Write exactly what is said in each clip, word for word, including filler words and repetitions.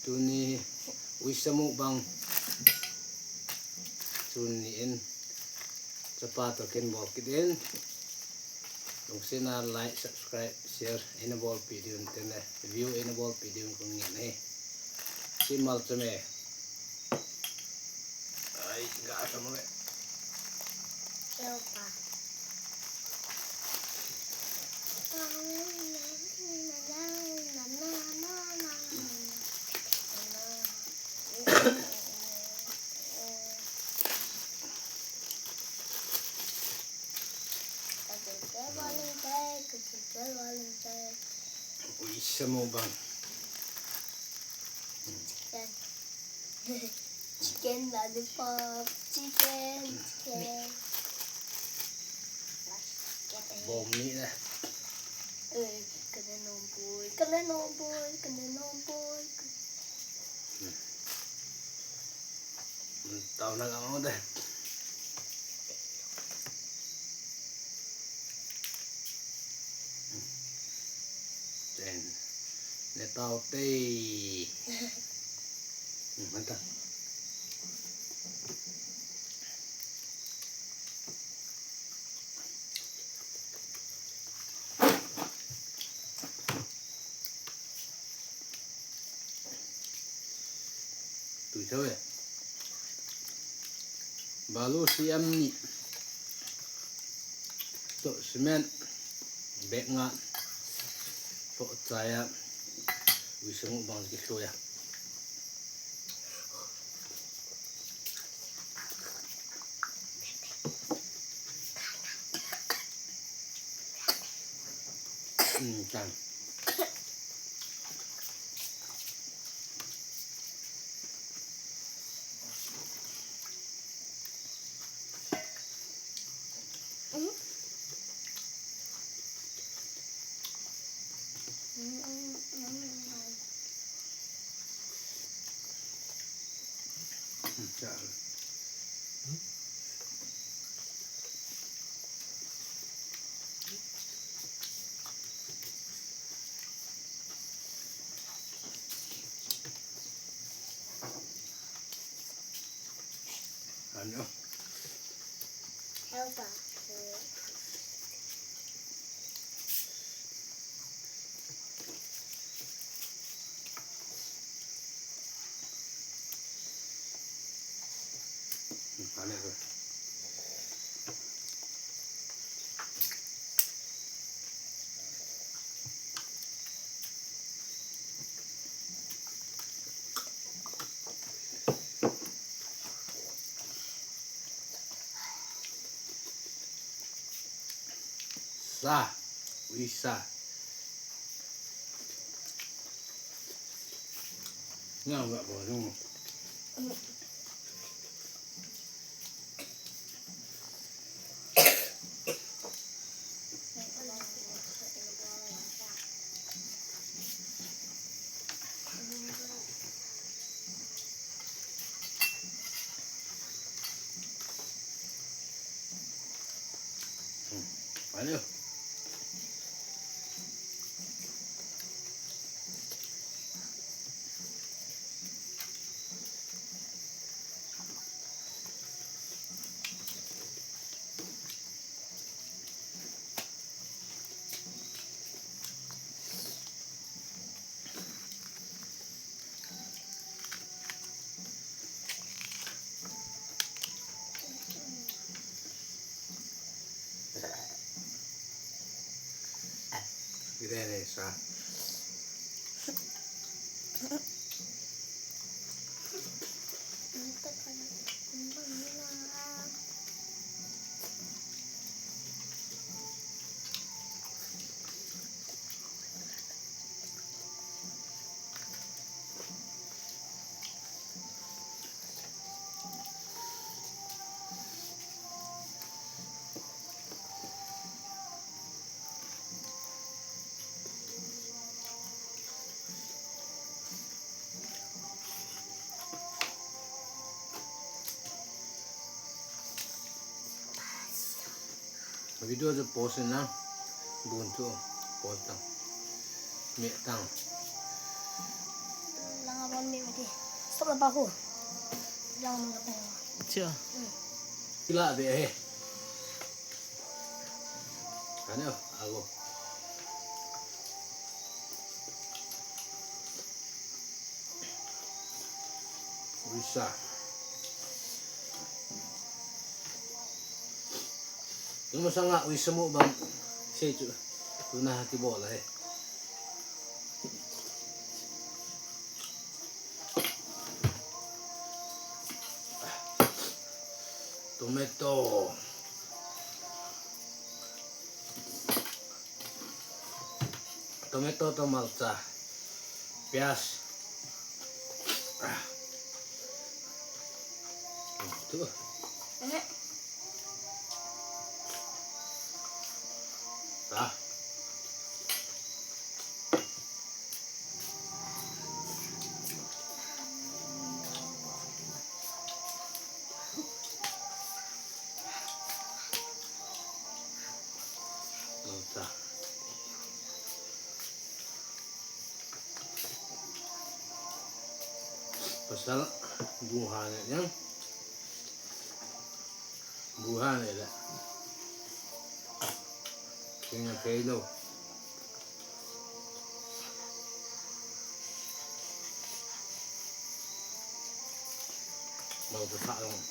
Tuni uisa mukbang. Tuni in chapa toh kin bol kit in. Lungsetna like, subscribe, share eina bolpeh diuvin tin, view eina bolpeh diuvin kon ngen e. Simal chame. Ai, ga chamo le. Keu pa. Uisa mukbang. Chicken. Chicken lollipop, chicken, chicken. Bom ni na. Eh, kana nom boy, kana nom boy, kana nom boy. Tao na ka mo de. Chen. Ne tao te. Hmm, mata. Tui thou e. Balu siam ni. Toh cement. Bag nga. Toh chai a. Uisa mukbang kithlo a. Hmm, chang. Ano? Helper. Sa, uisa. Nga nga bo nung. Gidene sa. Video chu post na, bun chu post tang, me tang. Tok la pa khu. Yang mun la pa. Chia. Kila be he. Ano, ago. Uisa. Tuma sanga uisa mo bang sei chu. Tuna ha kibol ahi. Tomato. Tomato to malcha. Pyaz. Ah. Tu. Ah. Malcha. Pasal buha ne yang. Buha ne le. Kenya pelo. Mau ta tha long.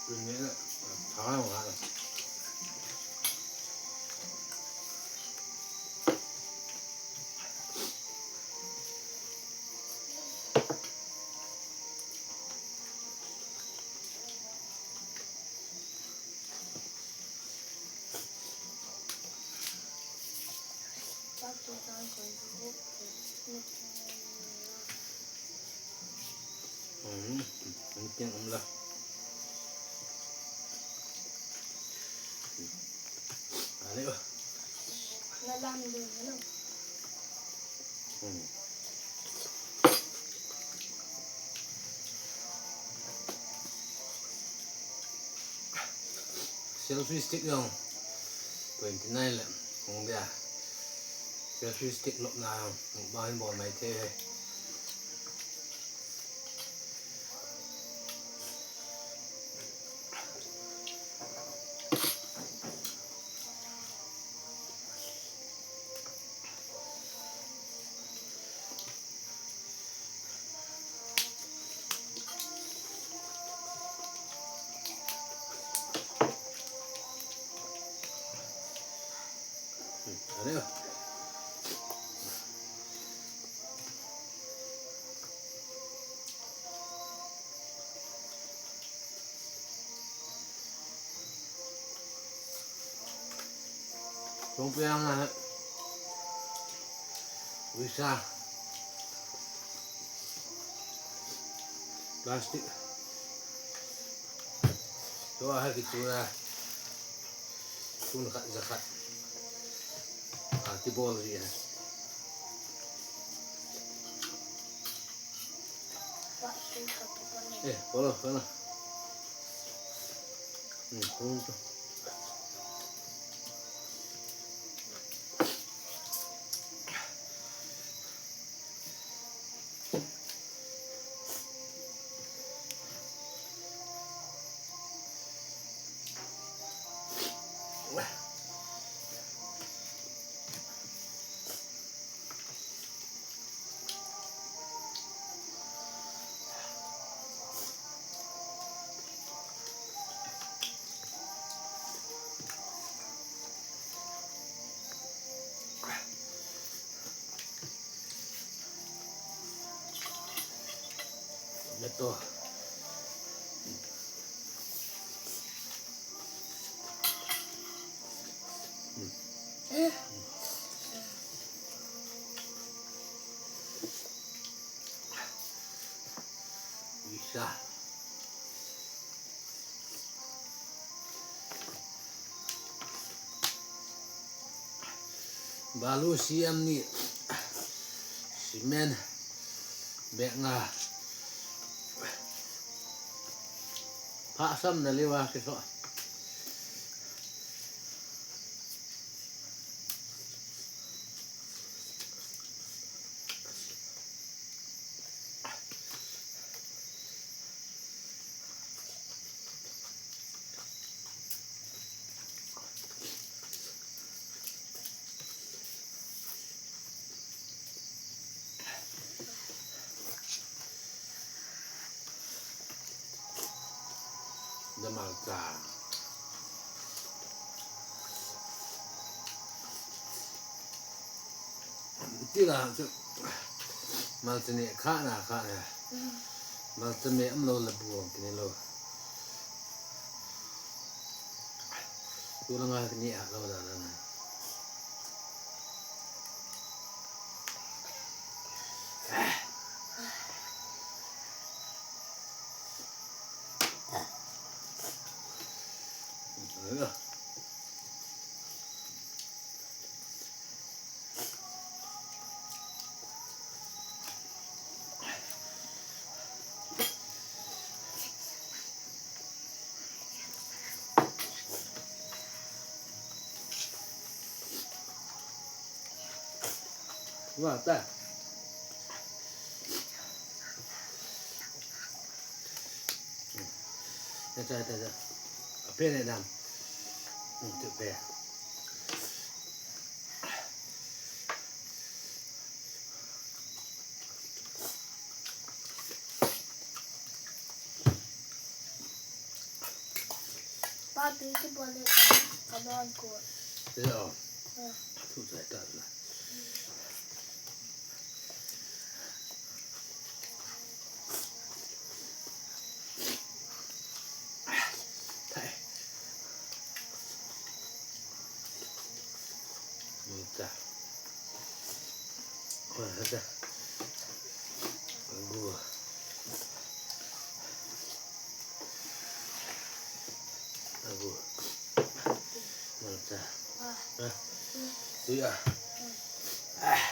Kenya tha long ha. Hmm, ang tiyan ang la. Ano yun? Nalam din, ano? Hmm. Selfie stick jong twenty nine le hung dia. Selfie stick lop na jong mukbang hin bol mai thei he. Kung pia nga ha. Uisa. Plastic. Tua ha kitura. Tun khat za khat. Ah, ti bol ri ha. Eh, polo, polo. Hmm, polo. Betul. Isa. Balu siam ni. Simen. Bek nga. Phasam na liwa kiso. Damal ta. Tila chu malcha ni kha na kha na. Malcha me am lo la bu kini lo. Ku la nga kini a lo la la na. Vâng, ta. Ta, ta, ta, ta. Ape ne dam. Hmm, tu pe. Pa, tu si bol le ka, ka don ko. Ya. Hmm. Tu sai ta na. Thai. Mita. Oi, hata. Agu. Agu. Mita. Ah. Tuya. Ah.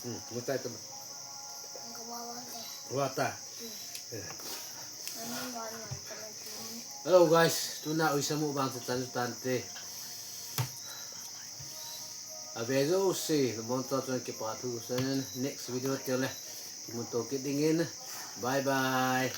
Hmm, mutai tu. Wata. Hmm. Eh. Hello guys, tuna uisa mukbang chu chan chu tan te. Ave jouse, nabonchauva chun kipa thu sen, next video teng le kimuto kit dingin. Bye bye.